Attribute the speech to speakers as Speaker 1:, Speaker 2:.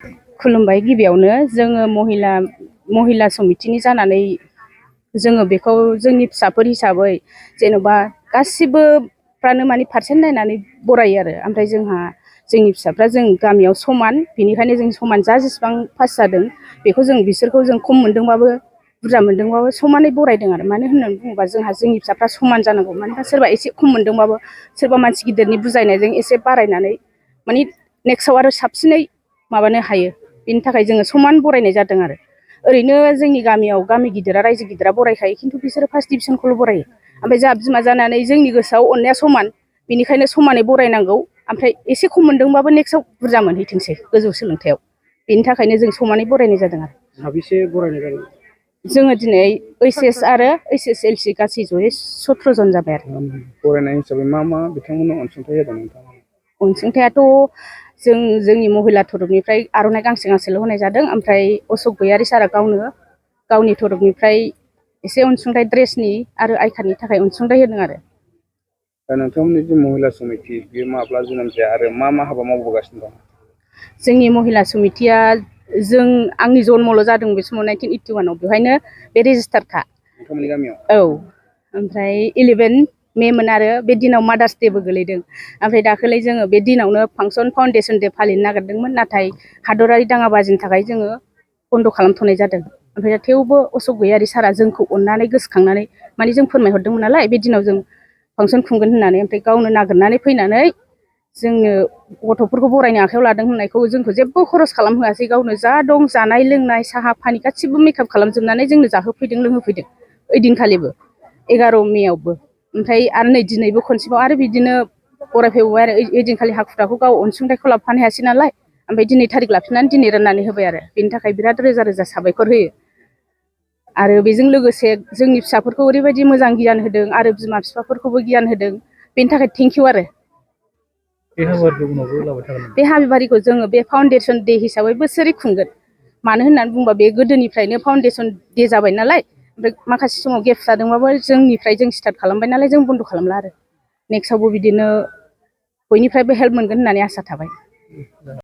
Speaker 1: खुलुमबाय गिबियावनो जोङो महिला समितिनि जानानै जोङो बेखौ जोंनि फिसाफोर हिसाबै जेन'बा गासिबोफ्रानो माने पारसेन्ट नायनानै बरायो आरो ओमफ्राय जोंनि फिसाफ्रा जों गामियाव समान बेनिखायनो जों समान जेसेबां पास जादों बेखौ बिसोरखौ जों खम मोनदोंबाबो बुरजा मोनदोंबाबो समानै बरायदों आरो मानो होननानै बुङोबा जोंनि फिसाफ्रा समान जानांगौ मानोना सोरबा एसे खम मोनदोंबाबो सोरबा मानसि गिदिरनि बुजायनायजों एसे बारायनानै माने नेक्स्टआव आरो साबसिनै माबानो हायो बेनि थाखाय जोङो समान बरायनाय जादों आरो ओरैनो जोंनि गामियाव गामि गिदिरा रायजो गिदिरा बरायखायो खिन्थु बिसोरो फार्स्ट डिभिजनखौल' बरायो ओमफ्राय जोंहा बिमा जानानै जोंनि गोसोआव अननाया समान बेनिखायनो समानै बरायनांगौ ओमफ्राय एसे खम मोनदोंबाबो नेक्स्टआव बुरजा मोनहैथोंसै गोजौ सोलोंथायाव बेनि थाखायनो जों समानै बरायनाय जादों आरो
Speaker 2: साबेसे बरायनाय जादों
Speaker 1: जोङो दिनै ओइस आरो HSLC गासै जयै 17 जन जाबाय आरो
Speaker 2: बरायनाय हिसाबै मा बिथांमोननो अनसुंथाइ होदों नोंथाङा?
Speaker 1: अनसुंथायाथ' जोंनि महिला थरफनिफ्राय आर'नाइ गांसेल' होनाय जादों ओमफ्राय अशक गयारि सारआ गावनि थरफनिफ्राय एसे अनसुंथाइ ड्रेसनि आरो आइकार्डनि थाखाय अनसुंथाइ होदों आरो
Speaker 2: दा नोंथांमोननि जे महिला समिति बेयो माब्ला जोनोम जाया आरो मा हाबा मावबोगासिनो दं?
Speaker 1: जोंनि महिला समितिया आंनि जन्मल' जादों बे समाव 1981 बेवहायनो बे रेजिस्टारखा
Speaker 2: नोंथांमोननि गामियाव
Speaker 1: औ ओमफ्राय 11 मेमोन आरो बे दिनाव मादार्स देबो गोलैदों ओमफ्राय दाखालै जोङो बे दिनावनो फाउन्डेसन दे फालिनो नागिरदोंमोन नाथाय हादरारि दाङाबाजिनि थाखाय जोङो बन्द' खालामथ'नाय जादों ओमफ्राय थेवबो अशक गयारि सारआ जोंखौ अननानै गोसोखांनानै माने जों फोरमायहरदोंमोन नालाय बे दिनाव जों फांसन खुंगोन होननानै ओमफ्राय गावनो नागिरनानै फैनानै जोंनो गथ'फोरखौ बरायनो आखायाव लादों होननायखौ जोंखौ जेबो खरस खालामहोआसै गावनो जा दं जानाय लोंनाय साहा पानि गासिबो मेकआप खालामजोबनानै जोंनो जाहोफैदों लोंहोफैदों ओइदिनखालिबो 11 मेआवबो ओमफ्राय आरो नै दिनैबो खनसेबाव आरो बिदिनो बरायफैबावबाय आरो ओइदिनखालि हाखु दाखु गाव अनसुंथाइखौ लाबोफानो हायासै नालाय ओमफ्राय दिनै थारिख लाफिननानै दिनै राननानै होबाय आरो बेनि थाखाय बिराद रोजा रोजा साबायखर होयो आरो बेजों लोगोसे जोंनि फिसाफोरखौ ओरैबायदि मोजां गियान होदों आरो बिमा बिफाफोरखौबो गियान होदों बेनि थाखाय थेंकिउ आरो बे हाबाफारिखौ जोङो बे फाउन्डेसन दे हिसाबै बोसोरै खुंगोन मानो होननानै बुङोबा बे गोदोनिफ्रायनो फाउन्डेसन दे जाबाय नालाय ओमफ्राय माखासे समाव गेप्स जादोंबाबो जोंनिफ्राय जों स्टार्ट खालामबाय नालाय जों बन्द' खालामला आरो नेक्स्टआवबो बिदिनो बयनिफ्रायबो हेल्प मोनगोन होननानै आसा थाबाय।